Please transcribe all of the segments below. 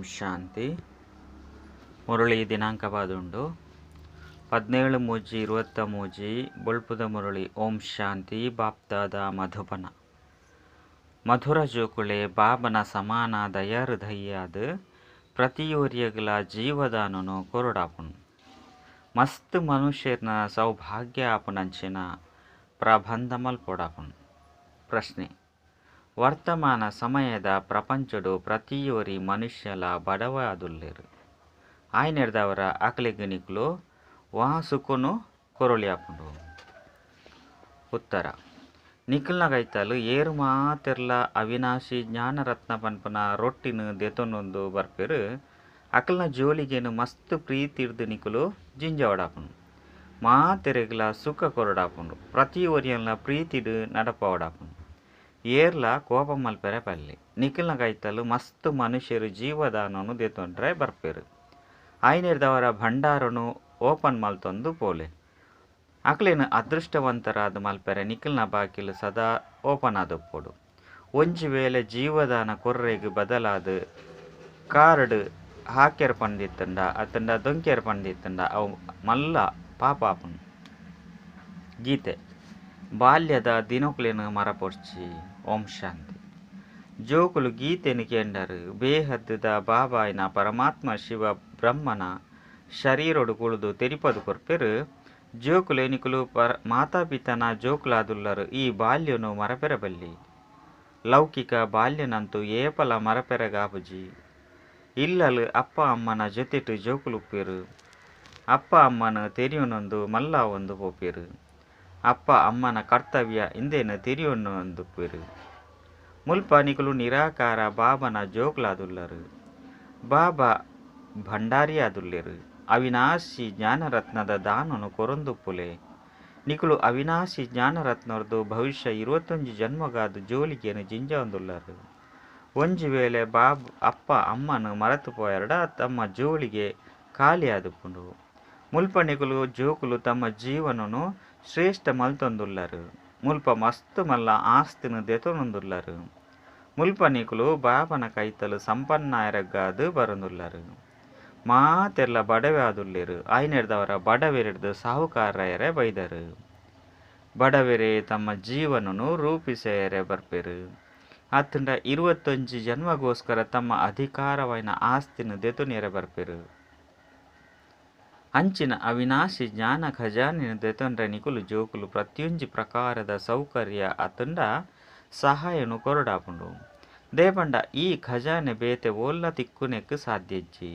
ಓಂ ಶಾಂತಿ. ಮುರಳಿ ದಿನಾಂಕ ಬಾದುಂಡು 17/3/23 ಬೊಳ್ಪುದ ಮುರಳಿ. ಓಂ ಶಾಂತಿ. ಬಾಪ್ದಾದ ಮಧುಬನ ಮಧುರ ಜೋಕುಳೆ ಬಾಬನ ಸಮಾನ ದಯಾಹೃದಯಾದ ಪ್ರತಿಯೋರ್ಯಗಳ ಜೀವದಾನನು ಕೊರಡಾಪುನು ಮಸ್ತ್ ಮನುಷ್ಯನ ಸೌಭಾಗ್ಯ ಆಪುನಂಚಿನ ಪ್ರಬಂಧ ಮಲ್ಪೊಡಾಪುನು. ಪ್ರಶ್ನೆ: ವರ್ತಮಾನ ಸಮಯದ ಪ್ರಪಂಚಡು ಪ್ರತಿಯೋರಿ ಮನುಷ್ಯಲ ಬಡವಾದುಲ್ಲೆರು ಆಯ್ನೆರ್ದವರ ಅಕಲೆಗ್ ನಿಕ್ಲು ವಾಸುಕುನು ಕೊರೊಲಿಯಾಪುಂಡು. ಉತ್ತರ: ನಿಖಲ್ನ ಗೈತಲು ಏರು ಮಾತೆರ್ಲ ಅವಿನಾಶಿ ಜ್ಞಾನರತ್ನ ಪನ್ಪುನ ರೊಟ್ಟಿನ ದೆತೊನೊಂದು ಬರ್ಪೆರು ಅಕಲ್ನ ಜೋಲಿಗೇನು ಮಸ್ತ್ ಪ್ರೀತಿರ್ದು ನಿಕುಲು ಜಿಂಜವಡಾಪುಂಡು ಮಾತೆರೆಗ್ಲ ಸುಖ ಕೊರಡಾಪುಂಡು ಪ್ರತಿ ಒರಿಯನ್ಲ ಪ್ರೀತಿಡು ನಡಪವಡಾಪುಂಡು ಏರ್ಲ ಕೋಪ ಮಲ್ಪೆರೆ ಪಲ್ಲಿ. ನಿಖಲ್ನ ಗೈತಲು ಮಸ್ತ್ ಮನುಷ್ಯರು ಜೀವದಾನನು ದೆತೊಂಡ್ರೆ ಬರ್ಪೆರು ಆಯ್ನೆರ್ದವರ ಭಂಡಾರನು ಓಪನ್ ಮಲ್ತೊಂದು ಪೋಲೆ ಅಕ್ಲೇನು ಅದೃಷ್ಟವಂತರಾದ ಮಲ್ಪೆರೆ ನಿಖಲ್ನ ಬಾಕಿಲು ಸದಾ ಓಪನ್ ಆದಪ್ಪೊಡು. ಒಂಜಿ ವೇಳೆ ಜೀವದಾನ ಕೊರ್ರೆಗ್ ಬದಲಾದ ಕಾರ್ಡ್ ಹಾಕ್ಯರ್ ಪಂದಿತ್ತಂಡ ಅತ್ತಂಡ ದೊಂಕ್ಯರ್ ಪಂದಿತ್ತಂಡ ಅವು ಮಲ್ಲ ಪಾಪ ಆಪುಂಡು. ಗೀತೆ: ಬಾಲ್ಯದ ದಿನೊಕ್ಲೆನ್ ಮರಪೊರ್ಚಿ. ಓಂ ಶಾಂತಿ. ಜೋಕುಲು ಗೀತೆನು ಕೇಂಡರು ಬೇಹದ್ದ ಬಾಬಾಯಿನ ಪರಮಾತ್ಮ ಶಿವ ಬ್ರಹ್ಮನ ಶರೀರೊಡು ಕುಳಿದು ತೆರಿಪದು ಕೊರ್ಪೆರು. ಜೋಕುಲೆ ನಿಕುಲು ಮಾತಾಪಿತನ ಜೋಕುಲಾದುಲ್ಲರು ಈ ಬಾಲ್ಯನು ಮರಪೆರಬಲ್ಲಿ. ಲೌಕಿಕ ಬಾಲ್ಯನಂತೂ ಏಪಲ ಮರಪೆರಗಾಪುಜಿ. ಇಲ್ಲಲು ಅಪ್ಪ ಅಮ್ಮನ ಜೊತೆಟು ಜೋಕುಲುಪ್ಪೆರು ಅಪ್ಪ ಅಮ್ಮನ ತೆರಿಯೊನೊಂದು ಮಲ್ಲ ಒಂದು ಪೋಪೆರು ಅಪ್ಪ ಅಮ್ಮನ ಕರ್ತವ್ಯ ಇಂದೇನು ತೆರಿಯೊನೊಂದುಪ್ಪೆರು. ಮುಲ್ಪ ನಿಕುಲು ನಿರಾಕಾರ ಬಾಬನ ಜೋಕುಲಾದುಲ್ಲರು ಬಾಬಾ ಭಂಡಾರಿಯಾದುಲ್ಲೆರು ಅವಿನಾಶಿ ಜ್ಞಾನರತ್ನದ ದಾನನು ಕೊರೊಂದುಪ್ಪುಲೆ. ನಿಕುಲು ಅವಿನಾಶಿ ಜ್ಞಾನರತ್ನರ್ದು ಭವಿಷ್ಯ 21 ಜನ್ಮಗಾದ ಜೋಲಿಗೆನು ಜಿಂಜವಂದುಲ್ಲರು. ಒಂಜಿ ವೇಳೆ ಬಾಬ್ ಅಪ್ಪ ಅಮ್ಮನ ಮರತು ಪೋಯರ್ಡ ತಮ್ಮ ಜೋಳಿಗೆ ಖಾಲಿಯಾದುಪ್ಪುಂಡು. ಮುಲ್ಪ ನಿಕುಲು ಜೋಕುಲು ತಮ್ಮ ಜೀವನನು ಶ್ರೇಷ್ಠ ಮಲ್ತೊಂದುಲ್ಲರು ಮುಲ್ಪ ಮಸ್ತ್ ಮಲ್ಲ ಆಸ್ತಿನ ದೆತೊನೊಂದುಲ್ಲರು. ಮುಲ್ಪ ನಿಕುಲು ಬಾಬನ ಕೈತಲು ಸಂಪನ್ನಾಯರಗಾದು ಬರೊಂದುಲ್ಲರು. ಮಾತೆರ್ಲ ಬಡವೆ ಆದುಲ್ಲೆರು ಆಯ್ನೆರ್ದವರ ಬಡವೆರೆಡ್ದು ಸಾಹುಕಾರಯರೆ ಬೈದರು. ಬಡವೆರೆ ತಮ್ಮ ಜೀವನನು ರೂಪಿಸೆಯರೆ ಬರ್ಪೆರು ಅತ್ತಂಡ 21 ಜನ್ಮಗೋಸ್ಕರ ತಮ್ಮ ಅಧಿಕಾರವಾಯಿನ ಆಸ್ತಿನ ದೆತೊನಿಯರೆ ಬರ್ಪೆರು. ಅಂಚಿನ ಅವಿನಾಶಿ ಜ್ಞಾನ ಖಜಾನಿನ ದೆತೊನ್ರೆ ನಿಕುಲು ಜೋಕುಲು ಪ್ರತಿಯೊಂಜಿ ಪ್ರಕಾರದ ಸೌಕರ್ಯ ಅತ್ತಂಡ ಸಹಾಯನು ಕೊರಡಾಪುಂಡು. ದೇಪಂಡ ಈ ಖಜಾನೆ ಬೇತೆ ಓಲ್ಲ ತಿಕ್ಕುನೆಕ್ ಸಾಧ್ಯಜ್ಜಿ.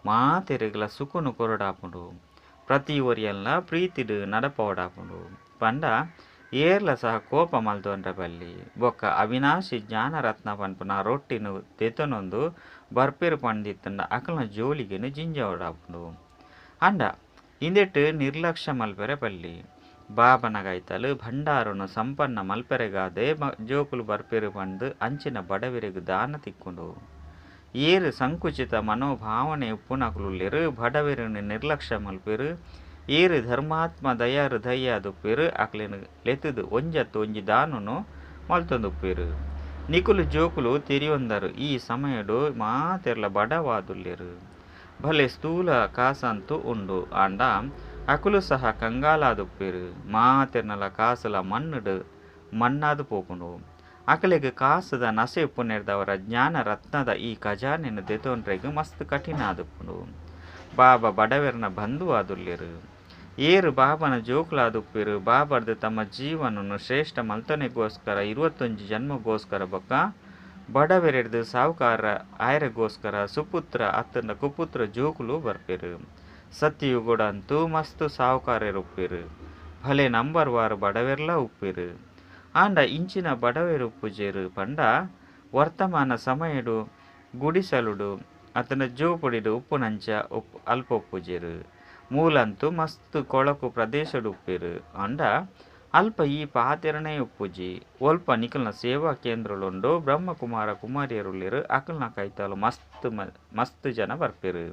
ಮಾತೆರೆಗ್ಲ ಸುಖನು ಕೊರಡಾಪುಂಡು ಪ್ರತಿ ಒರಿಯಲ್ಲ ಪ್ರೀತಿಡು ನಡಪವಡಾಪುಂಡು. ಪಂಡ ಏರ್ಲ ಸಹ ಕೋಪ ಮಲ್ತೊನ್ರೆ ಬಲ್ಲಿ. ಬೊಕ್ಕ ಅವಿನಾಶಿ ಜ್ಞಾನರತ್ನ ಪನ್ಪುನ ರೊಟ್ಟಿನು ದೆತೊನೊಂದು ಬರ್ಪೆರು ಪಂದಿತ್ತಂಡ ಅಕಲ್ನ ಜೋಲಿಗೆನು ಜಿಂಜವಡಾಪುಂಡು. ಅಂಡ ಇಂದೆಟ್ ನಿರ್ಲಕ್ಷ್ಯ ಮಲ್ಪೆರೆ ಬಲ್ಲಿ. ಬಾಬನ ಗೈತಲು ಭಂಡಾರನು ಸಂಪನ್ನ ಮಲ್ಪೆರೆಗಾದೆ ಜೋಕುಲು ಬರ್ಪೆರು ಪಂದು ಅಂಚಿನ ಬಡವೆರೆಗ್ ದಾನ ತಿಕ್ಕುಂಡು. ಏರು ಸಂಕುಚಿತ ಮನೋಭಾವನೆ ಉಪ್ಪುನಕುಲುಲ್ಲೆರು ಬಡವೆರನ್ನು ನಿರ್ಲಕ್ಷ್ಯ ಮಲ್ಪೆರು. ಏರು ಧರ್ಮಾತ್ಮ ದಯಾ ಹೃದಯಾದುಪ್ಪೆರು ಅಕ್ಲೆನ್ ಲೆತ್ತುದು ಒಂಜತ್ತು ಒಂಜಿ ದಾನನು ಮಲ್ತೊಂದುಪ್ಪೆರು. ನಿಕುಲು ಜೋಕುಲು ತೆರಿಯೊಂದರು ಈ ಸಮಯಡು ಮಾತೆರ್ಲ ಬಡವಾದುಲ್ಲೆರು. ಭಲೆ ಸ್ಥೂಲ ಕಾಸಂತೂ ಉಂಡು ಆಂಡ ಅಕುಲು ಸಹ ಕಂಗಾಲಾದುಪ್ಪೆರು. ಮಾತೆರ್ನಲ ಕಾಸುಲ ಮಣ್ಣುಡು ಮಣ್ಣಾದು ಪೋಪುಂಡು. ಅಕಲೆಗ್ ಕಾಸುದ ನಸೆ ಉಪ್ಪುನೆರ್ದವರ ಜ್ಞಾನ ರತ್ನದ ಈ ಖಜಾನೆನು ದೆತೊನ್ರೆಗ್ ಮಸ್ತ್ ಕಠಿಣ ಆದುಪ್ಪುಂಡು. ಬಾಬಾ ಬಡವೆರ್ನ ಬಂಧು ಆದುಲ್ಲೆರು. ಏರು ಬಾಬನ ಜೋಕುಲಾದುಪ್ಪೆರು ಬಾಬರ್ದು ತಮ್ಮ ಜೀವನನು ಶ್ರೇಷ್ಠ ಮಲ್ತೊನೆಗೋಸ್ಕರ 21 ಜನ್ಮಗೋಸ್ಕರ ಬೊಕ್ಕ ಬಡವೆರೆಡ್ದು ಸಾಹುಕಾರ ಆಯರೆಗೋಸ್ಕರ ಸುಪುತ್ರ ಅತ್ತಂಡ ಕುಪುತ್ರ ಜೋಕುಲು ಬರ್ಪೆರು. ಸತ್ಯಯುಗಡಂತೂ ಮಸ್ತ್ ಸಾಹುಕಾರರುಪ್ಪೆರು ಭಲೆ ನಂಬರ್ ವಾರು ಬಡವೆರ್ಲ ಉಪ್ಪೆರು. ಆಂಡ ಇಂಚಿನ ಬಡವೆರುಪ್ಪುಜೆರು ಪಂಡ ವರ್ತಮಾನ ಸಮಯಡು ಗುಡಿಸಲುಡು ಅತ್ತಂಡ ಜೋಪುಡಿಡು ಉಪ್ಪುನಂಚ ಅಲ್ಪ ಉಪ್ಪುಜೆರು. ಮೂಲಂತೂ ಮಸ್ತ್ ಕೊಳಕು ಪ್ರದೇಶಡು ಉಪ್ಪೆರು. ಆಂಡ ಅಲ್ಪ ಈ ಪಾತೆರನೇ ಉಪ್ಪುಜಿ. ಒಲ್ಪ ನಿಕಲ್ನ ಸೇವಾ ಕೇಂದ್ರಲುಂಡು ಬ್ರಹ್ಮಕುಮಾರ ಕುಮಾರಿಯರುಲ್ಲೆರು ಅಕಲ್ನ ಕೈತಲು ಮಸ್ತ್ ಮಸ್ತ್ ಜನ ಬರ್ಪೆರು.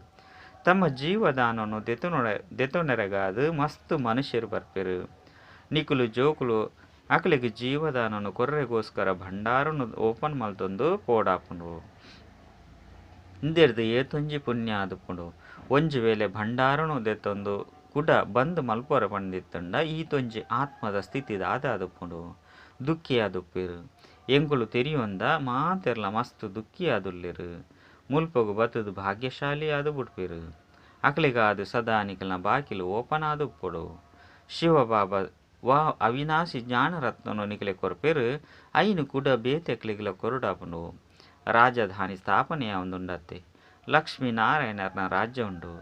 ತಮ್ಮ ಜೀವದಾನನು ದೆತೊನೆರೆಗಾದು ಮಸ್ತ್ ಮನುಷ್ಯರು ಬರ್ಪೆರು. ನಿಕುಲು ಜೋಕುಲು ಅಕಲೆಗ್ ಜೀವದಾನನು ಕೊರ್ರೆಗೋಸ್ಕರ ಭಂಡಾರನು ಓಪನ್ ಮಲ್ತೊಂದು ಪೋಡಾಪುಂಡು. ಇಂದೆರ್ದ್ ಏತೊಂಜಿ ಪುಣ್ಯ ಆದುಪ್ಪುಂಡು. ಒಂಜಿ ವೇಳೆ ಭಂಡಾರನು ದೆತ್ತೊಂದು ಕುಡ ಬಂದ್ ಮಲ್ಪೊರ ಪಂದಿತ್ತುಂಡ ಈತೊಂಜಿ ಆತ್ಮದ ಸ್ಥಿತಿ ದಾದ ಆದುಪ್ಪುಂಡು. ದುಃಖಿ ಆದುಪ್ಪೆರ್. ಎಂಕುಲು ತೆರಿಯೊಂದ ಮಾತೆರ್ಲ ಮಸ್ತ್ ದುಃಖಿ ಆದುಲ್ಲೆರ್. ಮುಲ್ಪೊಗು ಬತ್ತುದು ಭಾಗ್ಯಶಾಲಿ ಆದ್ ಬುಡ್ಪೆರ್. ಅಕ್ಲೆಗಾದ್ ಸದಾ ನಿಕಲ್ನ ಬಾಕಿಲ್ ಓಪನ್ ಆದ್ ಉಪ್ಪೊಡು. ಶಿವಬಾಬಾ ವಾ ಅವಿನಾಶಿ ಜ್ಞಾನರತ್ನನು ನಿಕಲೆ ಕೊರ್ಪೆರ್ ಐನ್ ಕುಡ ಬೇತೆಕ್ಲೆಗ್ಲ ಕೊರೊಡಾಪುಂಡು. ರಾಜಧಾನಿ ಸ್ಥಾಪನೆ ಆವೊಂದುಂಡತ್ತೆ. ಲಕ್ಷ್ಮೀ ನಾರಾಯಣರ್ನ ರಾಜ್ಯ ಉಂಡು.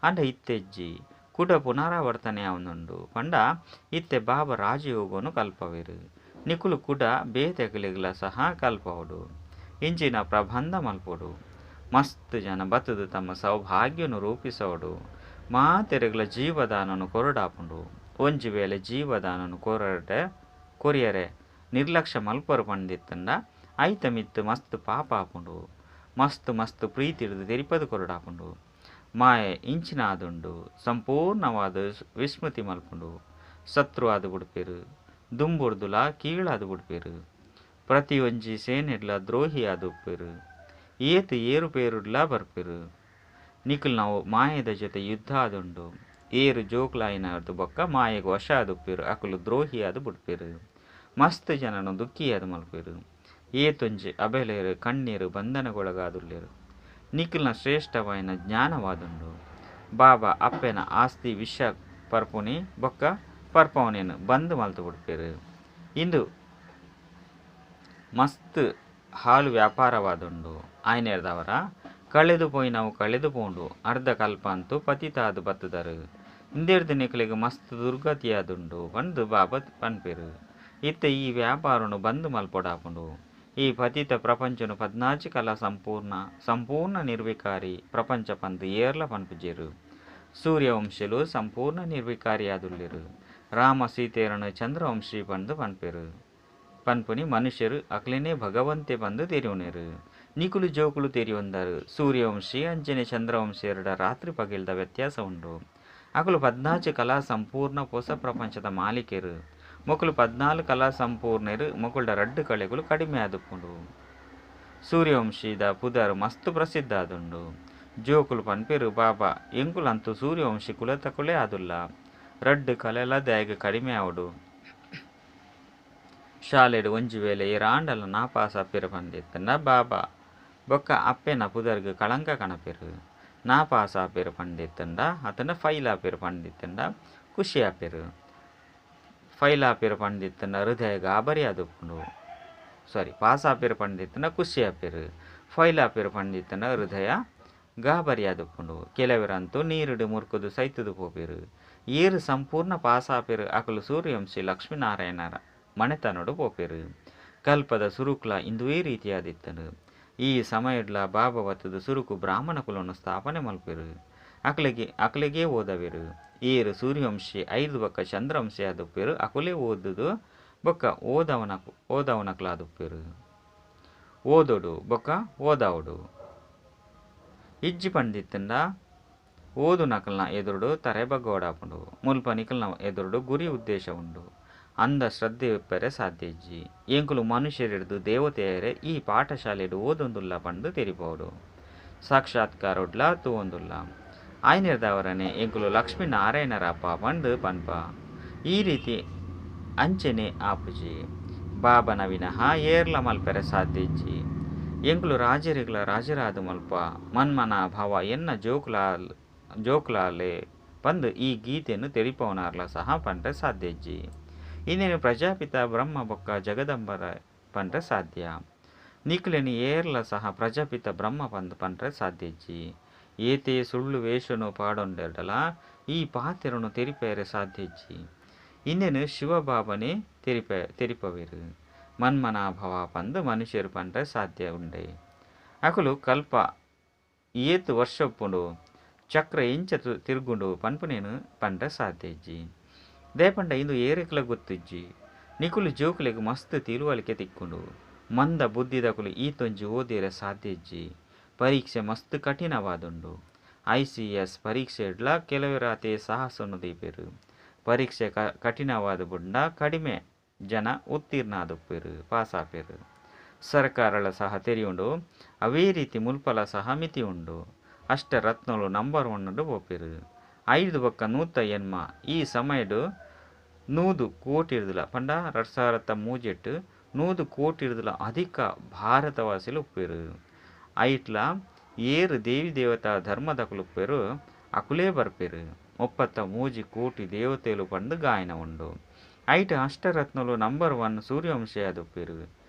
ಆಂಡ ಇತ್ತೆಜ್ಜಿ ಕುಡ ಪುನರಾವರ್ತನೆ ಆವೊಂದುಂಡು. ಪಂಡ ಇತ್ತೆ ಬಾಬಾ ರಾಜಯೋಗನು ಕಲ್ಪವೆರ್. ನಿಕುಲು ಕುಡ ಬೇತೆಕ್ಲೆಗ್ಲ ಸಹ ಕಲ್ಪವೊಡು. ಇಂಚಿನ ಪ್ರಬಂಧ ಮಲ್ಪೊಡು. ಮಸ್ತ್ ಜನ ಬತ್ತುದು ತಮ್ಮ ಸೌಭಾಗ್ಯನು ರೂಪಿಸೋಡು. ಮಾತೆರೆಗ್ಲ ಜೀವದಾನನು ಕೊರೊಡಾಪುಂಡು. ಒಂಜಿ ವೇಳೆ ಜೀವದಾನನು ಕೊರಿಯರೆ ನಿರ್ಲಕ್ಷ್ಯ ಮಲ್ಪರು ಪಂದಿತ್ತುಂಡ ಐತ ಮಿತ್ತ್ ಮಸ್ತ್ ಪಾಪ ಆಪುಂಡು. ಮಸ್ತ್ ಮಸ್ತ್ ಪ್ರೀತಿಡ್ದು ತೆರಿಪದು ಕೊರೊಡಾಪುಂಡು. ಮಾಯೆ ಇಂಚಿನ ಆದುಂಡು. ಸಂಪೂರ್ಣವಾದ ವಿಸ್ಮೃತಿ ಮಲ್ಪುಂಡು. ಶತ್ರು ಆದ್ ಬುಡ್ಪೆರ್. ದುಂಬುರ್ದುಲ ಕೀಳಾದ್ ಬುಡ್ಪೆರ್. ಪ್ರತಿಯೊಂಜಿ ಸೇನೆಡ್ಲ ದ್ರೋಹಿ ಆದುಪ್ಪೆರ್. ಏತ್ ಏರುಪೇರುಡ್ಲ ಬರ್ಪೆರ್. ನಿಕುಲ್ನವು ಮಾಯೆದ ಜೊತೆ ಯುದ್ಧ ಆದುಂಡು. ಏರು ಜೋಕ್ಲಾಯಿನರ್ದು ಬೊಕ್ಕ ಮಾಯೆಗ್ ವಶ ಆದುಪ್ಪೆರ್. ಅಕುಲು ದ್ರೋಹಿ ಆದ್ ಬುಡ್ಪೆರ್. ಮಸ್ತ್ ಜನನು ದುಃಖಿಯಾದ್ ಮಲ್ಪೆರ್. ಏತೊಂಜಿ ಅಬೆಲೆರ್ ಕಣ್ಣೀರ್ ಬಂಧನಗೊಳಗಾದುಲ್ಲೆರ್. ನಿಕಲ್ನ ಶ್ರೇಷ್ಠವಾಯಿನ ಜ್ಞಾನವಾದುಂಡು. ಬಾಬಾ ಅಪ್ಪೆನ ಆಸ್ತಿ ವಿಷ ಪರ್ಪುನಿ ಬೊಕ್ಕ ಪರ್ಪವನೇನು ಬಂದ್ ಮಲ್ತು ಬುಡ್ಪೆರ್. ಇಂದು ಮಸ್ತ್ ಹಾಳು ವ್ಯಾಪಾರವಾದುಂಡು. ಆಯ್ನೇರ್ದವರ ಕಳೆದು ಪೋಯಿನವು ಕಳೆದು ಪೋಂಡು. ಅರ್ಧ ಕಲ್ಪ ಅಂತೂ ಪತಿತಾದ್ ಬತ್ತುದರು. ಇಂದೆರ್ದ್ ನಿಕಲೆಗ್ ಮಸ್ತ್ ದುರ್ಗತಿಯಾದುಂಡು ಪಂದ್ ಬಾಬಾ ಪನ್ಪೆರ್. ಇತ್ತೆ ಈ ವ್ಯಾಪಾರನು ಬಂದ್ ಮಲ್ಪೊಡಾಪುಂಡು. ಈ ಪತಿತ ಪ್ರಪಂಚನು 14 ಕಲಾ ಸಂಪೂರ್ಣ ಸಂಪೂರ್ಣ ನಿರ್ವಿಕಾರಿ ಪ್ರಪಂಚ ಪಂದ್ ಏರ್ಲ ಪನ್ಪುಜೆರ್. ಸೂರ್ಯವಂಶಿಲು ಸಂಪೂರ್ಣ ನಿರ್ವಿಕಾರಿ ಆದುಲ್ಲೆರ್. ರಾಮ ಸೀತೆಯರನ್ನು ಚಂದ್ರವಂಶಿ ಪಂದ್ ಪನ್ಪೆರ್. ಪನ್ಪುನಿ ಮನುಷ್ಯರು ಅಕ್ಲೆನೇ ಭಗವಂತೆ ಪಂದ್ ತೆರಿಯುನೇರು. ನಿಕುಲು ಜೋಕುಲು ತೆರಿಯೊಂದರು. ಸೂರ್ಯವಂಶಿ ಅಂಚನೆ ಚಂದ್ರವಂಶಿಯರ ರಾತ್ರಿ ಪಗೆಲ್ದ ವ್ಯತ್ಯಾಸ ಉಂಡು. ಅಕುಲು 14 ಕಲಾ ಸಂಪೂರ್ಣ ಪೊಸ ಪ್ರಪಂಚದ ಮಾಲೀಕರು. ಮೊಕುಲು 14 ಕಲಾ ಸಂಪೂರ್ಣರು. ಮೊಕುಲ್ಡ ರಡ್ಡ್ ಕಳೆಗಳು ಕಡಿಮೆ ಆದುಪ್ಪುಂಡು. ಸೂರ್ಯವಂಶಿದ ಪುದರ್ ಮಸ್ತ್ ಪ್ರಸಿದ್ಧ ಆದುಂಡು. ಜೋಕುಲು ಪನ್ಪೆರ್ ಬಾಬಾ ಎಂಕುಲಂತೂ ಸೂರ್ಯವಂಶಿ ಕುಲತಕುಲೇ ಆದುಲ್ಲ. ರಡ್ಡ್ ಕಲೆಲ ದಾಯೆಗ್ ಕಡಿಮೆ ಆವೊಡು. ಶಾಲೆಡ್ ಒಂಜಿ ವೇಳೆ ಏರಾಂಡಲ ನಾಪಾಸ್ ಆಪೆರ್ ಪಂದಿತ್ತುಂಡ ಬಾಬಾ ಬೊಕ್ಕ ಅಪ್ಪೆನ ಪುದರ್ಗ್ ಕಳಂಕ ಕಣಪೆರ್. ನಾಪಾಸ್ ಆಪೆರ್ ಪಂದಿತ್ತುಂಡ ಅತಂಡ ಫೈಲ್ ಆಪೆರ್ ಪಂದಿತ್ತುಂಡ ಖುಷಿ ಆಪೆರ್. ಫೈಲ್ ಆಪೆರ್ ಪಂದಿತ್ತುಂಡ ಹೃದಯ ಗಾಬರಿ ಆದುಪ್ಪುಂಡು. ಸಾರಿ, ಪಾಸ್ ಆಪೆರ್ ಪಂದಿತ್ತುಂಡ ಖುಷಿ ಆಪೆರ್. ಫೈಲ್ ಆಪೆರ್ ಪಂದಿತ್ತುಂಡ ಹೃದಯ ಗಾಬರಿ ಆದುಪ್ಪುಂಡು. ಕೆಲವರಂತೂ ನೀರುಡು ಮುರ್ಕುದು ಸೈತುದು ಪೋಪೆರ್. ಏರು ಸಂಪೂರ್ಣ ಪಾಸ್ ಆಪೆರ್ ಅಕುಲು ಸೂರ್ಯವಂಶಿ ಲಕ್ಷ್ಮೀನಾರಾಯಣರ ಮನೆತನೊಡು ಪೋಪೆರ್. ಕಲ್ಪದ ಸುರುಕ್ಲ ಇಂದುವೇ ರೀತಿಯಾದಿತ್ತುಂಡು. ಈ ಸಮಯಡ್ಲ ಬಾಬಾ ಬತ್ತುದು ಸುರುಕು ಬ್ರಾಹ್ಮಣ ಕುಲನು ಸ್ಥಾಪನೆ ಮಲ್ಪೆರ್. ಅಕ್ಲೆಗೆ ಅಕ್ಲೆಗೇ ಓದವೆರ್. ಏರು ಸೂರ್ಯವಂಶಿ ಐದು ಬೊಕ್ಕ ಚಂದ್ರವಂಶಿ ಆದುಪ್ಪೆರ್. ಅಕುಲೇ ಓದುದು ಬೊಕ್ಕ ಓದವನಕ್ಲಾದುಪ್ಪೆರ್. ಓದೊಡು ಬೊಕ್ಕ ಓದಾವೊಡು. ಇಜ್ಜಿ ಪಂದಿತ್ತುಂಡ ಓದು ನಕಲ್ನ ಎದುರುಡು ತರೆ ಬಗ್ಗೋಡಾಪುಂಡು. ಮುಲ್ಪ ನಿಕಲ್ನ ಎದುರುಡು ಗುರಿ ಉದ್ದೇಶ ಉಂಡು. ಅಂಧ ಶ್ರದ್ಧೆ ಉಪ್ಪೆರೆ ಸಾಧ್ಯ ಇಜ್ಜಿ. ಎಂಕುಲು ಮನುಷ್ಯರಿಡ್ದು ದೇವತೆಯರೇ ಈ ಪಾಠಶಾಲೆಡ್ ಓದೊಂದುಲ್ಲ ಪಂದ್ ತೆರಿಪೋಡು. ಸಾಕ್ಷಾತ್ಕಾರೊಡ್ಲ ತೂವೊಂದುಲ್ಲ. ಆಯ್ನೇರ್ದವರನೆ ಎಂಕುಲು ಲಕ್ಷ್ಮೀ ನಾರಾಯಣರಪ್ಪ ಪಂದ್ ಪನ್ಪ. ಈ ರೀತಿ ಅಂಚನೆ ಆಪುಜಿ. ಬಾಬನ ವಿನಃ ಏರ್ಲ ಮಲ್ಪೆರೆ ಸಾಧ್ಯ ಇಜ್ಜಿ. ಎಂಕುಲು ರಾಜರಿಗ್ಲ ರಾಜರಾದ ಮಲ್ಪ ಮನ್ಮನ ಭಾವ ಎನ್ನ ಜೋಕ್ಲಾಲೆ ಪಂದ್ ಈ ಗೀತೆಯನ್ನು ತೆರಿಪವನಾರ್ಲ ಸಹ ಪಂಡ್ರೆ ಸಾಧ್ಯ ಇಜ್ಜಿ. ಇನ್ನೇನು ಪ್ರಜಾಪಿತ ಬ್ರಹ್ಮ ಬೊಕ್ಕ ಜಗದಂಬರ ಪಂಡ್ರೆ ಸಾಧ್ಯ. ನಿಕ್ಲೆನ್ ಏರ್ಲ ಸಹ ಪ್ರಜಾಪಿತ ಬ್ರಹ್ಮ ಪಂದ್ ಪಂಡ್ರೆ ಸಾಧ್ಯ ಇಜ್ಜಿ. ಏತೇ ಸುಳ್ಳು ವೇಷನು ಪಾಡೊಂಡೆರ್ಡಲ ಈ ಪಾತೆರನು ತೆರಿಪೆರೆ ಸಾಧ್ಯ ಇಜ್ಜಿ. ಇಂದೇನು ಶಿವಬಾಬನೇ ತೆರಿಪವೆರು. ಮನ್ಮನಾಭವ ಪಂದ್ ಮನುಷ್ಯರು ಪಂಡ್ರೆ ಸಾಧ್ಯ ಉಂಡೆ. ಅಕುಲು ಕಲ್ಪ ಏತ್ ವರ್ಷ ಉಪ್ಪುಂಡು ಚಕ್ರ ಎಂಚ ತಿರುಗುಂಡು ಪನ್ಪುನೇನು ಪಂಡ್ರೆ ಸಾಧ್ಯ ಇಜ್ಜಿ. ದೇಪಂಡ ಇಂದು ಏರೆಕ್ಲ ಗೊತ್ತಿಜ್ಜಿ. ನಿಕುಲು ಜೋಕುಲೆಗ್ ಮಸ್ತ್ ತಿಳುವಳಿಕೆ ತಿಕ್ಕುಂಡು. ಮಂದ ಬುದ್ಧಿದಕುಲು ಈತೊಂಜಿ ಓದಿಯರೆ ಸಾಧ್ಯ ಇಜ್ಜಿ. ಪರೀಕ್ಷೆ ಮಸ್ತ್ ಕಠಿಣವಾದುಂಡು. ICS ಪರೀಕ್ಷೆಡ್ಲ ಕೆಲವರಾತೆ ಸಾಹಸನು ದೀಪೆರ್. ಪರೀಕ್ಷೆ ಕಠಿಣವಾದ ಬುಂಡ ಕಡಿಮೆ ಜನ ಉತ್ತೀರ್ಣ ಆದುಪ್ಪೆರ್, ಪಾಸ್ ಆಪೆರ್. ಸರ್ಕಾರಲ ಸಹ ತೆರಿಯುಂಡು. ಅವೇ ರೀತಿ ಮುಲ್ಪಲ ಸಹ ಮಿತಿ ಉಂಡು. ಅಷ್ಟರತ್ನಲು ನಂಬರ್ 1 ಪೋಪೆರು. 5 ಬೊಕ್ಕ 108 ಈ ಸಮಯಡು 100 ಕೋಟಿರ್ದಲ ಪಂಡ 2003 100 ಕೋಟಿರ್ದಲ ಅಧಿಕ ಭಾರತವಾಸಿಲು ಉಪ್ಪೆರು. ಐಟ್ಲ ಏರು ದೇವಿ ದೇವತಾ ಧರ್ಮದಕುಲು ಉಪ್ಪೆರು ಅಕುಲೇ ಬರ್ಪೆರು. 33 ಕೋಟಿ ದೇವತೆಲು ಪಂದು ಗಾಯನ ಉಂಡು. ಐಟ್ ಅಷ್ಟರತ್ನಲು ನಂಬರ್ 1 ಸೂರ್ಯವಂಶಿಯಾದ ಉಪ್ಪೆರು.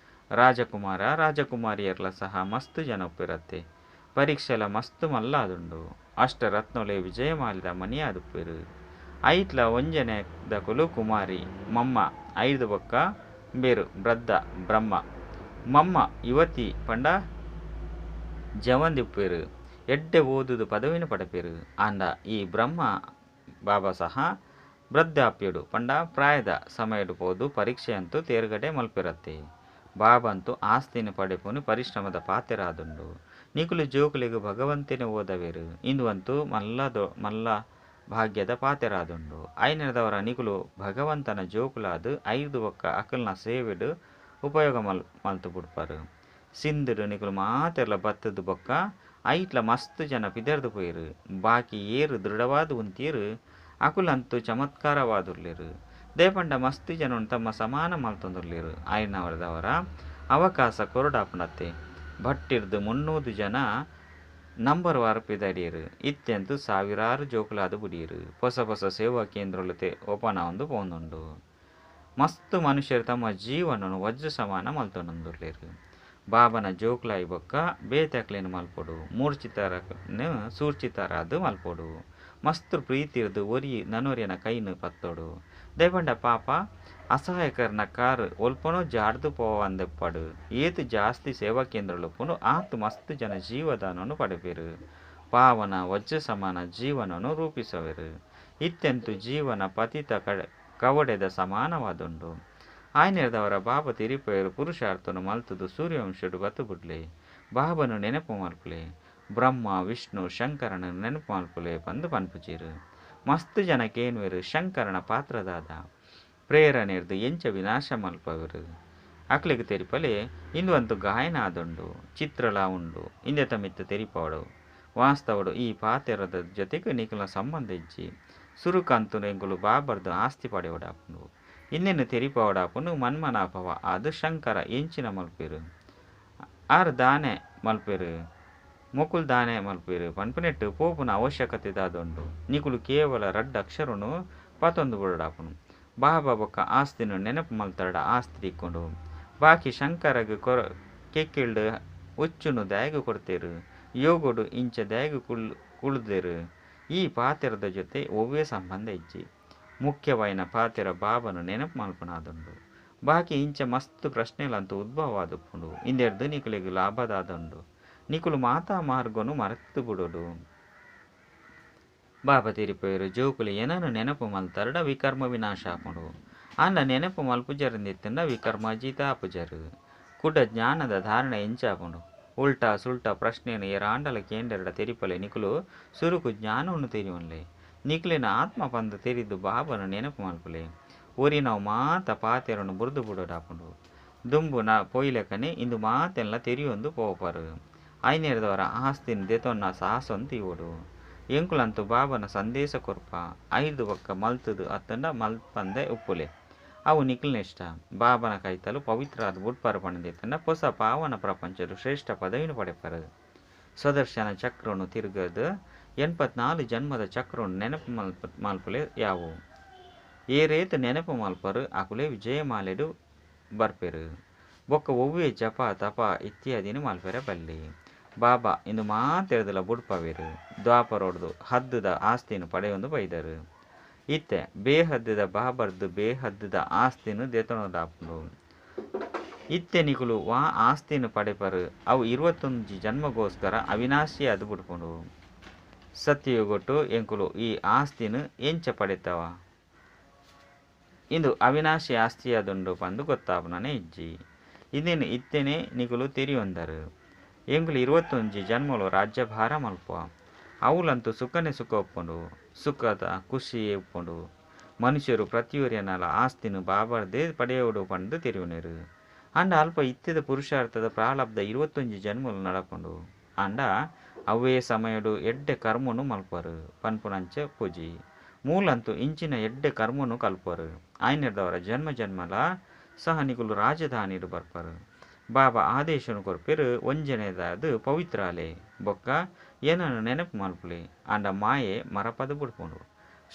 ರಾಜಕುಮಾರ ರಾಜಕುಮಾರಿಯರ್ಲ ಸಹ ಮಸ್ತ್ ಜನ ಉಪ್ಪೆರತ್ತೆ. ಪರೀಕ್ಷೆಲ ಮಸ್ತ್ ಮಲ್ಲಾದುಂಡು. ಅಷ್ಟರತ್ನಲೆ ವಿಜಯಮಾಲಿದ ಮನಿಯಾದುಪ್ಪೆರು. ಐಟ್ಲ ಒಂಜನೆ ದಕುಲು ಕುಮಾರಿ ಮಮ್ಮ 5 ಬೊಕ್ಕ ಬೇರು ಬ್ರದ್ದ ಬ್ರಹ್ಮ ಮಮ್ಮ ಯುವತಿ ಪಂಡ ಜವಂದಿ ಉಪ್ಪೆರು. ಎಡ್ಡೆ ಓದುದು ಪದವಿನ ಪಡಪೆರು. ಆಂಡ ಈ ಬ್ರಹ್ಮ ಬಾಬಾ ಸಹ ವೃದ್ಧಾಪ್ಯುಡು ಪಂಡ ಪ್ರಾಯದ ಸಮಯಡು ಪೋದು ಪರೀಕ್ಷೆ ಅಂತೂ ತೇರ್ಗಡೆ ಮಲ್ಪಿರತ್ತೆ. ಬಾಬಂತೂ ಆಸ್ತಿನ ಪಡೆಪುನು ಪರಿಶ್ರಮದ ಪಾತೆರಾದುಂಡು. ನಿಕುಲು ಜೋಕುಲಿಗೆ ಭಗವಂತನೇ ಓದವೇರು ಇಂದು ಮಲ್ಲ ಭಾಗ್ಯದ ಪಾತೆರಾದುಂಡು. ಐನದವರ ನಿಕುಲು ಭಗವಂತನ ಜೋಕುಲಾದ 5 ಒಕ್ಕ ಅಕಲ್ನ ಸೇವೆಡು ಉಪಯೋಗ ಮಲ್ತು ಬುಡ್ಪಾರು. ಸಿಂಧುಡು ನಿಕುಲು ಮಾತೆರ್ಲ ಬತ್ತದ ಬೊಕ್ಕ ಐಟ್ಲ ಮಸ್ತ್ ಜನ ಪಿದರ್ದು ಪೋಯಿರು. ಬಾಕಿ ಏರು ದೃಢವಾದ ಉಂತೀರು ಅಕುಲಂತೂ ಚಮತ್ಕಾರವಾದುರ್ಲಿರು. ದೇಪಂಡ ಮಸ್ತ್ ಜನನು ತಮ್ಮ ಸಮಾನ ಮಲ್ತೊಂದುರ್ಲಿರು. ಐನವರದವರ ಅವಕಾಶ ಕೊರಡಾಪುಣತ್ತೆ. ಭಟ್ಟಿರ್ದು 300 ಜನ ನಂಬರ್ ವಾರ ಪಿದಡಿಯರು. ಇತ್ಯಂತು ಸಾವಿರಾರು ಜೋಕುಲಾದ ಬುಡಿಯರು. ಹೊಸ ಹೊಸ ಸೇವಾ ಕೇಂದ್ರಲತೆ ಓಪನ್ ಒಂದು ಪೋಂದುಂಡು. ಮಸ್ತ್ ಮನುಷ್ಯರು ತಮ್ಮ ಜೀವನನು ವಜ್ರ ಸಮಾನ ಮಲ್ತೊಂದುರ್ಲಿರು. ಬಾಬನ ಜೋಕುಲಾಯಿ ಬೊಕ್ಕ ಬೇತಕ್ಲೇನು ಮಲ್ಪೊಡು, ಮೂರ್ಛಿತರನ್ನು ಸೂರ್ಚಿತರಾದ ಮಲ್ಪೊಡು. ಮಸ್ತ್ ಪ್ರೀತಿರ್ದು ಒರಿ ನನೊರಿಯನ ಕೈನು ಪತ್ತೋಡು. ದೇಪಂಡ ಪಾಪ ಅಸಹಾಯಕರನ ಕಾರು ಒಲ್ಪನೋ ಜಾಡ್ದು ಪೋವಂದೆಪ್ಪಡು. ಏತು ಜಾಸ್ತಿ ಸೇವಾ ಕೇಂದ್ರಲುಪ್ಪುನು ಆತು ಮಸ್ತ್ ಜನ ಜೀವದಾನವನ್ನು ಪಡೆಪೆರು. ಪಾವನ ವಜ್ರ ಸಮಾನ ಜೀವನವನ್ನು ರೂಪಿಸವೆರು. ಇತ್ಯಂತು ಜೀವನ ಪತಿತ ಕವಡೆದ ಸಮಾನವಾದುಂಡು. ಆಯ್ನೆರ್ದವರ ಬಾಬ ತಿರಿಪೆಯರು ಪುರುಷಾರ್ಥನು ಮಲ್ತುದು ಸೂರ್ಯವಂಶಡು ಬತ್ತು ಬುಡ್ಲೆ. ಬಾಬನು ನೆನಪು ಮಲ್ಪುಲೆ. ಬ್ರಹ್ಮ ವಿಷ್ಣು ಶಂಕರನ ನೆನಪು ಮಲ್ಪುಲೆ ಪಂದು ಪನ್ಪುಜೀರು. ಮಸ್ತ್ ಜನ ಕೇನ್ವೆರು ಶಂಕರನ ಪಾತ್ರದಾದ ಪ್ರೇರಣೆರ್ದು ಎಂಚ ವಿನಾಶ ಮಲ್ಪವರು. ಅಕ್ಲಿಗೆ ತೆರಿಪಲೆ ಇಂದು ಅಂತೂ ಗಾಯನ ಆದುಂಡು, ಚಿತ್ರಲ ಉಂಡು. ಇಂದೆತ ಮಿತ್ತ ತೆರಿಪಾಡು ವಾಸ್ತವಡು ಈ ಪಾತೆರದ ಜೊತೆಗೆ ನಿಕುಲ ಸಂಬಂಧ ಇಜ್ಜಿ. ಸುರುಕಂತು ಎಂಕುಲು ಬಾಬರ್ದು ಆಸ್ತಿ ಪಡೆಯೋಡಾಪುಂಡು. ಇನ್ನೇನು ತೆರಿಪಾವಡಾಪುನು ಮನ್ಮನಾಭವ ಅದು ಶಂಕರ ಎಂಚಿನ ಮಲ್ಪೆರು ಆರು ದಾನೆ ಮಲ್ಪೆರು ಮೊಕುಲ್ ದಾನೆ ಮಲ್ಪೆರು ಪನ್ಪುನೆಟ್ಟು ಪೋಪುನ ಅವಶ್ಯಕತೆ ದಾದುಂಡು. ನಿಕುಲು ಕೇವಲ ರಡ್ಡ ಅಕ್ಷರನು ಪತೊಂದು ಬುಡಾಪುನು. ಬಾಬಾ ಬೊಕ್ಕ ಆಸ್ತಿನ ನೆನಪು ಮಲ್ತರಡ ಆಸ್ತಿ ತಿಕ್ಕೊಂಡು. ಬಾಕಿ ಶಂಕರಗ್ ಕೆಕ್ಕಿಲ್ಡು ಉಚ್ಚುನು ದಾಯಗು ಕೊಡ್ತೇರು. ಯೋಗೋಡು ಇಂಚ ದಾಯಗು ಕುಳ್ದೇರು. ಈ ಪಾತೆರದ ಜೊತೆ ಒವ್ವೇ ಸಂಬಂಧ ಇಜ್ಜಿ. ಮುಖ್ಯವಾಯಿನ ಪಾತೆರ ಬಾಬನು ನೆನಪು ಮಲ್ಪನಾದುಂಡು. ಬಾಕಿ ಇಂಚ ಮಸ್ತ್ ಪ್ರಶ್ನೆಲಂತೂ ಉದ್ಭವವಾದುಪ್ಪುಂಡು. ಇಂದೆರ್ದು ನಿಕುಲಿಗೆ ಲಾಭದಾದುಂಡು. ನಿಕುಲು ಮಾತಾ ಮಾರ್ಗನು ಮರೆತು ಬಿಡೋಡು. ಬಾಬಾ ತಿರಿಪೋಯರು ಜೋಕುಲು ಏನನು ನೆನಪು ಮಲ್ತರಡ ವಿಕರ್ಮ ವಿನಾಶ ಆಪುಂಡು. ಆಂಡ ನೆನಪು ಮಲ್ಪುಜರಂದಿತ್ತಂಡ ವಿಕರ್ಮ ಜೀತ ಆಪುಜರು. ಕುಡ ಜ್ಞಾನದ ಧಾರಣೆ ಎಂಚಾಪುಂಡು. ಉಲ್ಟಾ ಸುಲ್ಟಾ ಪ್ರಶ್ನೆಯನ್ನು ಏರಾಂಡಲ ಕೇಂದ್ರಡ ತೆರಿಪಲೆ ನಿಕುಲು ಸುರುಕು ಜ್ಞಾನವನ್ನು ತೆರಿವನ್ಲೆ. ನಿಕ್ಲಿನ ಆತ್ಮ ಪಂದು ತೆರಿದು ಬಾಬನು ನೆನಪು ಮಲ್ಪುಲೆ. ಒರಿ ನಾವು ಮಾತ ಪಾತೆರನ್ನು ಬುರ್ದು ಬುಡೋಡಾಪುಂಡು. ದುಂಬು ನಾ ಪೊಯ್ಲೆಕನೆ ಇಂದು ಮಾತೆಲ್ಲ ತೆರಿಯೊಂದು ಪೋಪರು. ಐನೇರದವರ ಆಸ್ತಿನ ದೆತೊನ್ನ ಸಾಹಸೊಂದು ತೀವೋಡು. ಎಂಕುಲಂತು ಬಾಬನ ಸಂದೇಶ ಕೊರ್ಪ 5 ಒಕ್ಕ ಮಲ್ತದು ಅತ್ತಂಡ ಮಲ್ಪಂದೆ ಉಪ್ಪುಲೆ. ಅವು ನಿಕ್ಲಿನ ಇಷ್ಟ. ಬಾಬನ ಕೈತಲು ಪವಿತ್ರ ಆದ ಬುಡ್ಪಾರು ಪಣದಿತ್ತಂಡ ಹೊಸ ಪಾವನ ಪ್ರಪಂಚದ ಶ್ರೇಷ್ಠ ಪದವಿನ ಪಡೆಪರು. ಸ್ವದರ್ಶನ ಚಕ್ರನು ತಿರುಗದು 84 ಜನ್ಮದ ಚಕ್ರನು ನೆನಪು ಮಲ್ಪುಲೆ ಯಾವು. ಏರೇತು ನೆನಪು ಮಲ್ಪರು ಅಕುಲೆ ವಿಜಯಮಾಲೆಡು ಬರ್ಪೆರು. ಬೊಕ್ಕ ಒವ್ವೆ ಜಪ ತಪ ಇತ್ಯಾದಿನ ಮಲ್ಪೆರೆ ಬಲ್ಲಿ. ಬಾಬಾ ಇಂದು ಮಾತೆರ್ದಲ ಬುಡ್ಪವೇರು. ದ್ವಾಪರೋಡ್ದು ಹದ್ದುದ ಆಸ್ತಿನ ಪಡೆಯೊಂದು ಬೈದರು. ಇತ್ತೆ ಬೇಹದ್ದುದ ಬಾಬರ್ದು ಬೇಹದ್ದುದ ಆಸ್ತಿನ ದೆತೊನದಾಪುಂಡು. ಇತ್ತೆ ನಿಕುಲು ವಾ ಆಸ್ತಿನ ಪಡೆಪರು ಅವು 21 ಜನ್ಮಗೋಸ್ಕರ ಅವಿನಾಶಿ ಅದು ಬುಡ್ಪುಂಡು. ಸತ್ಯಯುಗೊಟ್ಟು ಎಂಕುಲು ಈ ಆಸ್ತಿನ ಎಂಚ ಪಡೆತವ ಇಂದು ಅವಿನಾಶಿ ಆಸ್ತಿಯಾದುಂಡು ಪಂದು ಗೊತ್ತಾಪುನನೆ ಇಜ್ಜಿ. ಇಂದೇನು ಇತ್ತೇನೆ ನಿಕುಲು ತೆರಿಯೊಂದರು. ಎಂಕುಲು 21 ಜನ್ಮಲು ರಾಜ್ಯಭಾರ ಮಲ್ಪ. ಅವುಲಂತೂ ಸುಖನೇ ಸುಖ ಒಪ್ಪುಂಡು. ಸುಖದ ಖುಷಿಯೇ ಉಪ್ಪುಂಡು. ಮನುಷ್ಯರು ಪ್ರತಿಯೊರಿಯನಲ ಆಸ್ತಿನ ಬಾಬರ್ದೇ ಪಡೆಯೋಡು ಪಂದು ತೆರಿಯುನೇರು. ಆಂಡ ಅಲ್ಪ ಇತ್ತೆದ ಪುರುಷಾರ್ಥದ ಪ್ರಾರಬ್ಧ 21 ಜನ್ಮಲು ನಡಪುಂಡು. ಆಂಡ ಅವೇ ಸಮಯಡು ಎಡ್ಡೆ ಕರ್ಮನು ಮಲ್ಪರು ಪನ್ಪುನಂಚ ಪೂಜಿ ಮೂಲಂತು ಇಂಚಿನ ಎಡ್ಡೆ ಕರ್ಮನು ಕಲ್ಪರು. ಆಯ್ನೆರ್ದವರ ಜನ್ಮ ಜನ್ಮಲ ಸಹ ನಿಕುಲು ರಾಜಧಾನಿಡು ಬರ್ಪರು. ಬಾಬಾ ಆದೇಶನು ಕೊರ್ಪೆರು ಒಂಜನೆದಾದ ಪವಿತ್ರಾಲೆ ಬೊಕ್ಕ ಏನನ್ನು ನೆನಪು ಮಲ್ಪುಲೆ. ಆಂಡ ಮಾಯೆ ಮರಪದ ಬುಡ್ಪುಂಡು.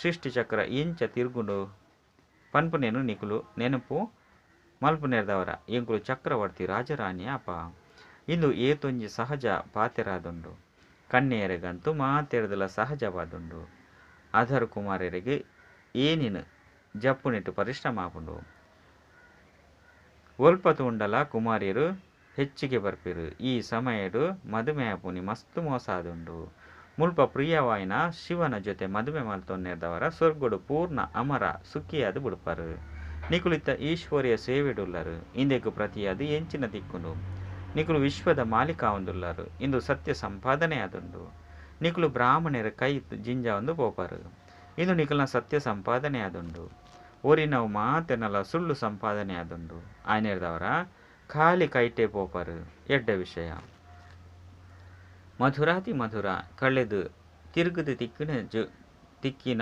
ಸೃಷ್ಟಿ ಚಕ್ರ ಎಂಚ ತಿರುಗುಂಡು ಪನ್ಪುನೇನು ನಿಕುಲು ನೆನಪು ಮಲ್ಪುನೇರ್ದವರ ಎಂಕುಲು ಚಕ್ರವರ್ತಿ ರಾಜರಾಣಿ ಅಪ. ಇಂದು ಏತೊಂಜಿ ಸಹಜ ಪಾತೆರಾದುಂಡು. ಕನ್ಯೆಯರಿಗಂತೂ ಮಾತೆರ್ದಲ ಸಹಜವಾದುಂಡು. ಅಧರ್ ಕುಮಾರರಿಗೆ ಏನಿನ ಜಪ್ಪುನಿಟ್ಟು ಪರಿಶ್ರಮ ಆಪುಂಡು. ಒಲ್ಪ ತೂಂಡಲ ಕುಮಾರಿಯರು ಹೆಚ್ಚಿಗೆ ಬರ್ಪೆರು. ಈ ಸಮಯಡು ಮದುಮೆ ಆಪುನಿ ಮಸ್ತ್ ಮೋಸ ಆದುಂಡು. ಮುಲ್ಪ ಪ್ರಿಯವಾಯಿನ ಶಿವನ ಜೊತೆ ಮದುಮೆ ಮಲ್ತೊನ್ನೆರ್ದವರ ಸ್ವರ್ಗಡು ಪೂರ್ಣ ಅಮರ ಸುಖಿಯಾದ ಬುಡ್ಪರು. ನಿಕುಲಿತ್ತ ಈಶ್ವರ್ಯ ಸೇವೆಡುಲ್ಲರು. ಇಂದೆಕ್ ಪ್ರತಿಯಾದ ಎಂಚಿನ ದಿಕ್ಕುಂಡು. ನಿಕುಲು ವಿಶ್ವದ ಮಾಲೀಕ ಆವೊಂದುಲ್ಲರು. ಇಂದು ಸತ್ಯ ಸಂಪಾದನೆ ಆದುಂಡು. ನಿಕುಲು ಬ್ರಾಹ್ಮಣರ ಕೈ ಜಿಂಜಾವೊಂದು ಪೋಪರು. ಇಂದು ನಿಕುಲ್ನ ಸತ್ಯ ಸಂಪಾದನೆ ಆದುಂಡು. ಒರಿನವು ಮಾತೆನಲ ಸುಳ್ಳು ಸಂಪಾದನೆ ಆದುಂಡು. ಆಯ್ನೆರ್ದವರ ಖಾಲಿ ಕೈಟೆ ಪೋಪರು. ಎಡ್ಡೆ ವಿಷಯ. ಮಧುರಾತಿ ಮಧುರ ಕಳೆದು ತಿರುಗುದು ತಿಕ್ಕಿನ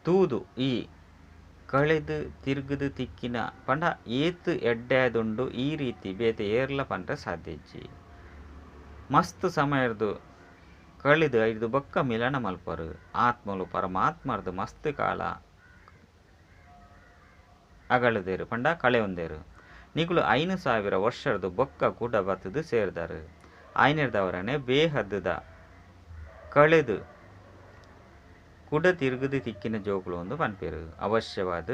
ತೂದು ಈ ಕಳೆದು ತಿರುಗುದು ತಿಕ್ಕಿನ ಪಂಡ ಏತ್ ಎಡ್ಡೆದುಂಡು ಈ ರೀತಿ ಬೇತೆ ಏರ್ಲ ಪಂಡ್ರೆ ಸಾಧ್ಯ ಇಜ್ಜಿ. ಮಸ್ತ್ ಸಮಯರ್ದು ಕಳೆದು ಐದು ಬೊಕ್ಕ ಮಿಲನ ಮಲ್ಪರು. ಆತ್ಮಲು ಪರಮಾತ್ಮರ್ದು ಮಸ್ತ್ ಕಾಲ ಅಗಳದೇರು ಪಂಡ ಕಳೆಯೊಂದೇರು. ನಿಕುಲು 5000 ವರ್ಷರ್ದು ಬೊಕ್ಕ ಕೂಡ ಬತ್ತದು ಸೇರ್ದಾರು. ಆಯ್ನೆರ್ದವರನೆ ಬೇಹದ್ದುದ ಕಳೆದು ಕುಡ ತಿರುಗುದು ತಿಕ್ಕಿನ ಜೋಕುಲು ಒಂದು ಪನ್ಪೆರು. ಅವಶ್ಯವಾದ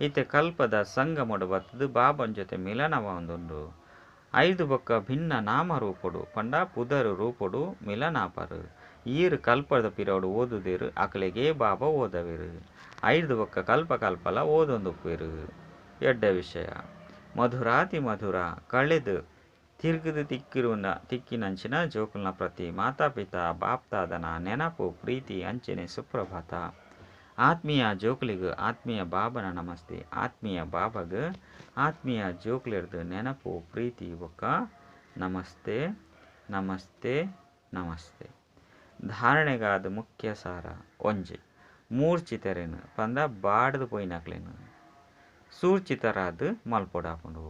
ಇತ್ತೆ ಕಲ್ಪದ ಸಂಗಮಡು ಬತ್ತದು ಬಾಬನ್ ಜೊತೆ ಮಿಲನವಾದುಂಡು. ಐದು ಬೊಕ್ಕ ಭಿನ್ನ ನಾಮ ರೂಪೊಡು ಪಂಡ ಪುದರ್ ರೂಪೊಡು ಮಿಲನಾಪರು. ಈರು ಕಲ್ಪದ ಪಿರೋಡು ಓದುದೇರು ಅಕಲೆಗೆ ಬಾಬಾ ಓದವೇರು. ಐದು ಬೊಕ್ಕ ಕಲ್ಪ ಕಲ್ಪಲ ಓದೊಂದುಪ್ಪೇರು. ಎಡ್ಡೆ ವಿಷಯ. ಮಧುರಾತಿ ಮಧುರ ಕಳೆದು ತಿರುಗುದು ತಿಕ್ಕಿನಂಚಿನ ಜೋಕುಲ್ನ ಪ್ರತಿ ಮಾತಾಪಿತಾ ಬಾಪ್ತಾದನ ನೆನಪು ಪ್ರೀತಿ ಅಂಚನೆ ಸುಪ್ರಭಾತ. ಆತ್ಮೀಯ ಜೋಕುಲಿಗೆ ಆತ್ಮೀಯ ಬಾಬನ ನಮಸ್ತೆ. ಆತ್ಮೀಯ ಬಾಬಗ್ ಆತ್ಮೀಯ ಜೋಕುಲಿರ್ದು ನೆನಪು ಪ್ರೀತಿ ಬೊಕ್ಕ ನಮಸ್ತೆ ನಮಸ್ತೆ ನಮಸ್ತೆ. ಧಾರಣೆಗಾದ ಮುಖ್ಯ ಸಾರ ಒಂಜಿ ಮೂರ್ಛಿತರೇನು ಪಂದ ಬಾಡ್ದು ಪೋಯಿನಕ್ಲೇನು ಸೂರ್ಚಿತರಾದ ಮಲ್ಪೊಡಾಪುಂಡು.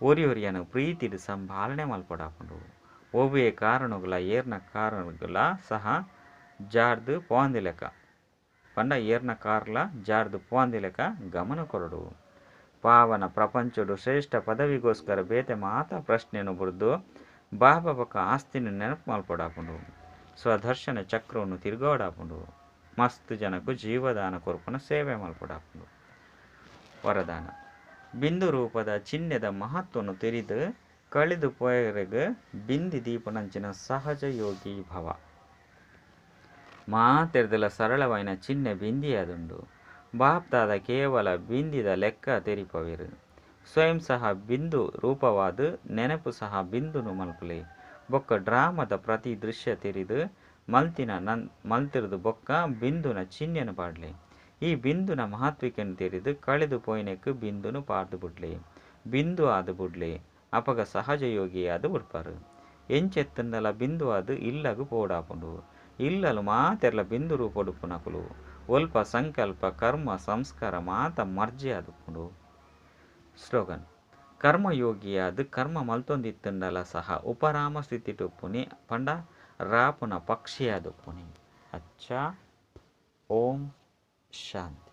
ಒರಿ ಒರಿಯನು ಪ್ರೀತಿಡು ಸಂಭಾಲನೆ ಮಲ್ಪೊಡಾಪುಂಡು. ಒವ್ವೇ ಕಾರಣಗುಲ ಏರ್ನ ಕಾರಣಗುಲ ಸಹ ಜಾರ್ದು ಪೋಂದಿಲೆಕ ಪಂಡ ಏರ್ನ ಕಾರ್ಲ ಜಾರ್ದು ಪೋಂದಿಲೆಕ ಗಮನ ಕೊರಡು. ಪಾವನ ಪ್ರಪಂಚಡು ಶ್ರೇಷ್ಠ ಪದವಿಗೋಸ್ಕರ ಬೇತೆ ಮಾತಾ ಪ್ರಶ್ನೆಯನ್ನು ಬುಡ್ದು ಬಾಬಾ ಬೊಕ್ಕ ಆಸ್ತಿನ ನೆನಪು ಮಲ್ಪೊಡಾಪುಂಡು. ಸ್ವದರ್ಶನ ಚಕ್ರವನ್ನು ತಿರುಗೋಡಾಪುಂಡು. ಮಸ್ತ್ ಜನಕ್ಕೂ ಜೀವದಾನ ಕೊರ್ಪುನ ಸೇವೆ ಮಲ್ಪೊಡಾಪುಂಡು. ವರದಾನ ಬಿಂದು ರೂಪದ ಚಿಹ್ನೆದ ಮಹತ್ವವನ್ನು ತೆರಿದು ಕಳೆದು ಪೋಯರೆಗ್ ಬಿಂದಿ ದೀಪನಂಚಿನ ಸಹಜ ಯೋಗಿ ಭವ. ಮಾತೆರ್ದಲ ಸರಳವಾಯಿನ ಚಿಹ್ನೆ ಬಿಂದಿಯಾದುಂಡು. ಬಾಪ್ತಾದ ಕೇವಲ ಬಿಂದಿದ ಲೆಕ್ಕ ತೆರಿಪವೇರು. ಸ್ವಯಂ ಸಹ ಬಿಂದು ರೂಪವಾದ ನೆನಪು ಸಹ ಬಿಂದುನು ಮಲ್ಪುಲೆ. ಬೊಕ್ಕ ಡ್ರಾಮದ ಪ್ರತಿ ದೃಶ್ಯ ತೆರಿದು ಮಲ್ತಿನ ಮಲ್ತಿರ್ದು ಬೊಕ್ಕ ಬಿಂದುನ ಚಿಹ್ನೆನು ಪಾಡ್ಲೆ. ಈ ಬಿಂದುನ ಮಹತ್ವಿಕೆಯನ್ನು ತೆರಿದು ಕಳೆದು ಪೋಯಿನೆಕ್ ಬಿಂದುನು ಪಾರ್ದು ಬುಡ್ಲೆ. ಬಿಂದು ಆದು ಬುಡ್ಲೆ. ಅಪಗ ಸಹಜ ಯೋಗಿ ಆದು ಬುಡ್ಪಾರು. ಎಂಚೆತ್ತಂದಲ ಬಿಂದು ಆದು ಇಲ್ಲಗು ಪೋಡಾಪುಂಡು. ಇಲ್ಲಲು ಮಾತೆರ್ಲ ಬಿಂದು ರೂಪೊಡುಪ್ಪುನಕುಲು. ಒಲ್ಪ ಸಂಕಲ್ಪ ಕರ್ಮ ಸಂಸ್ಕಾರ ಮಾತ ಮರ್ಜಿ ಆದುಪ್ಪುಂಡು. ಸ್ಲೋಗನ್ ಕರ್ಮಯೋಗಿಯಾದ ಕರ್ಮ ಮಲ್ತೊಂದಿತ್ತಂಡಲ ಸಹ ಉಪರಾಮ ಸ್ಥಿತಿಟುಪ್ಪುನಿ ಪಂಡ ರಾಪುನ ಪಕ್ಷಿಯಾದುಪ್ಪುನಿ. ಅಚ್ಚಾ. ಓಂ ಶಾಂತಿ.